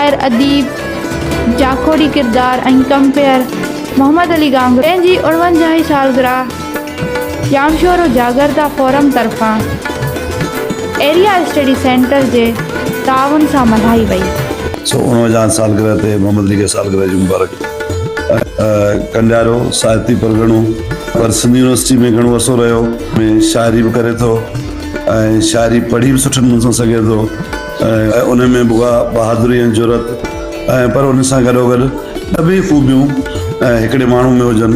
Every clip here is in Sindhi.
شاعر، اديب، جاکوڙي ڪردار ۽ ڪمپيئر محمد علي گانگرو پنهنجي اڻونجاهين سالگرهه ڄامشورو جاڳرتا فورم طرفان ايريا اسٽڊي سينٽر جي تعاون سان ملهائي وئي. سو اڻونجاهين سالگرهه تي محمد علي کي سالگرهه جون مبارڪ. ڪنڊيارو ساهتي پرڳڻو پر سنڌ يونيورسٽي ۾ گهڻو عرصو رهيو. ۾ شاعري به ڪري ٿو ۽ شاعري پڙهي به سٺي نموني سان سگهي ٿو ۽ ان ۾ به اها بهادري ۽ جرئت ۽ پر ان سان گڏوگڏ سڀئي خوبيون ۽ هڪڙي ماڻهو ۾ هجن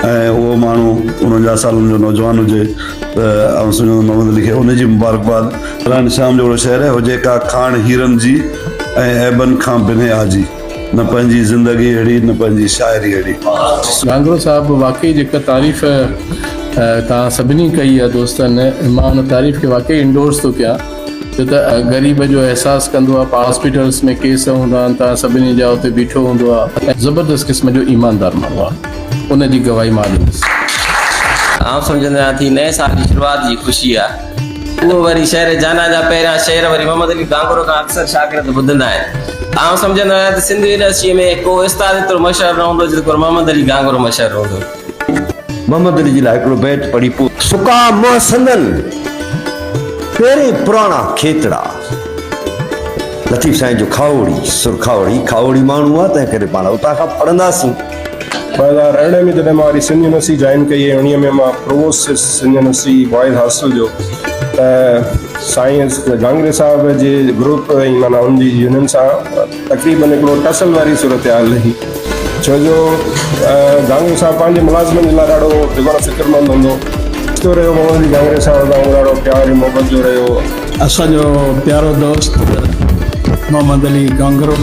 ۽ اهو ماڻهو 49 سالن جو نوجوان هجي ته آئون سمجهندو محمد علي کي ان جي مبارڪباد. رڻ شام جهڙو شهر هجي ڪا کاڻ هيرن جي ۽ عيبن کان بنهه آجي. نه پنهنجي زندگي اهڙي نه پنهنجي شاعري اهڙي. گانگرو صاحب واقعي جيڪا تعريف توهان سڀني ڪئي آهي دوستن مان ان تعريف کي واقعي انڊورس ٿو ڪيان ڇو ته غريب جو احساس ڪندو آهي پاڻ هاسپيٽلس ۾ ڪيس هوندا آهن توهان سڀني جا اتي بيٺو هوندو آهي زبردست قسم جو ايماندار ماڻهو آهي ان جي گواهي مان ڏيندس. آئون سمجهندو آهيان ٿي نئين سال جي شروعات جي خوشي آهي. اهو وري شعر جانان جا پهريان شعر وري محمد علي گانگرو کان اڪثر شاگرد ٻڌندا آهن. آئون سمجهندو آهيان ته سنڌ يونيورسٽيء ۾ ڪو استاد ايترو مشهور نه هوندو جيترو محمد علي گانگرو مشهور هوندو. محمد علي جي لاء هڪڙو بيت پڙهي پوء. سڪا منهن سندن، پهرين پراڻا کيتڙا. لطيف سائين جو کاهوڙي، سر کاهوڙي، کاهوڙي ماڻهو آ، تنهن ڪري پاڻ اتان کان پڙهنداسين. 2018 ۾ جڏهن مان وري سنڌ يونيورسٽي جوائن ڪئي ۽ انهيء ۾ مان پرووسٽ ٿيس سنڌ يونيورسٽي بوائز هاسٽل جو ته سائين گانگري صاحب جي گروپ ۽ معنيٰ ان جي يونين سان تقريبن هڪڙو ٽسل واري صورتحال رهي ڇو جو گانگري صاحب پنهنجي ملازمن جي لاء ڏاڍو جيڪو آهي فڪرمند هوندو رشتو رهيو محمد علي گانگري صاحب سان ڏاڍو پيار ۽ محبت جو رهيو. اسان جو پيارو دوست محمد علي گانگرو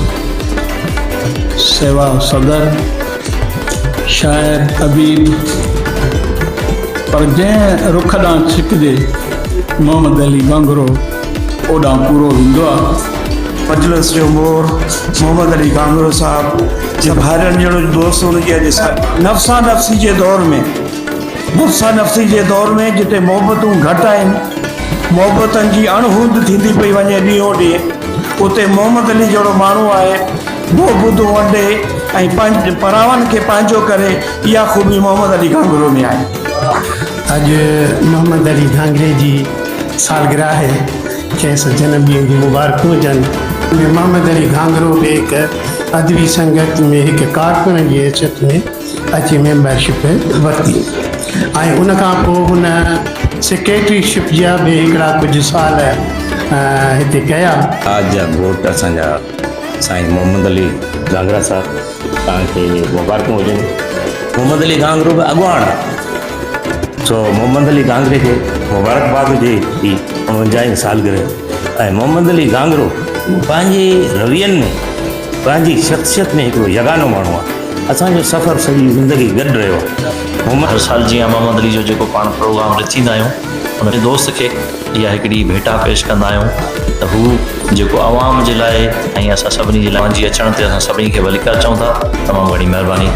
سيوا صدر، شاعر، اديب پر جنهن رخ ڏانهن ڇڪجي محمد علي گانگرو اوڏانهن پورو ويندو آ. مجلس جو مور محمد علي گانگرو صاحب جي ڀائرن جهڙو دوست هن جي اڄ نفسا نفسي جي دور ۾ نفسا نفسي جي دور ۾ جتي محبتون گهٽ آهن، محبتن جي اڻ هوند ٿيندي پئي وڃي ڏينهون ڏينهن، اتي محمد علي جهڙو ماڻهو آهي، محبتون ونڊي ۽ پراون کي پنهنجو ڪري، اها خوبي محمد علي گهانگهرو ۾ آهي. اڄ محمد علي گهانگهري جي سالگرهه آهي، کيس جنم ڏينهن جون مبارڪون هجن. محمد علي گهانگهرو به هڪ ادبي سنگت ۾ هڪ ڪارڪن جي حيثيت ۾ اچي ميمبر شپ ورتي ۽ ان کان پوء هن سيڪريٽري شپ جا به هڪڙا ڪجهه سال هتي ڪيا. آج جا گهوٽ اسان جا سائين محمد علي گهانگهرا صاحب توهان کي مبارڪون هجن. محمد علي گهانگهرو به اڳواڻ سو محمد علي گهانگهري کي مبارڪباد هجي هي اڻونجاهين سالگرهه ۽ محمد علي گهانگهرو پنهنجي روين ۾ پنهنجي شخصيت ۾ هڪڙو يگانو ماڻهو آهي. اسان جو سفر سڄي زندگي گڏ رهيو آهي. محمد. هر سال جيان محمد علي جو جيڪو پاڻ پروگرام رٿيندا آهيون ان دوست کي اها هڪڙي ڀيٽا پيش ڪندا آهيون ته هو جيڪو عوام جي لاء ۽ اسان سڀني جي لاء اوهان جي اچڻ تي اسان سڀني کي ڀليڪار چئون ٿا تمام گهڻي مهرباني.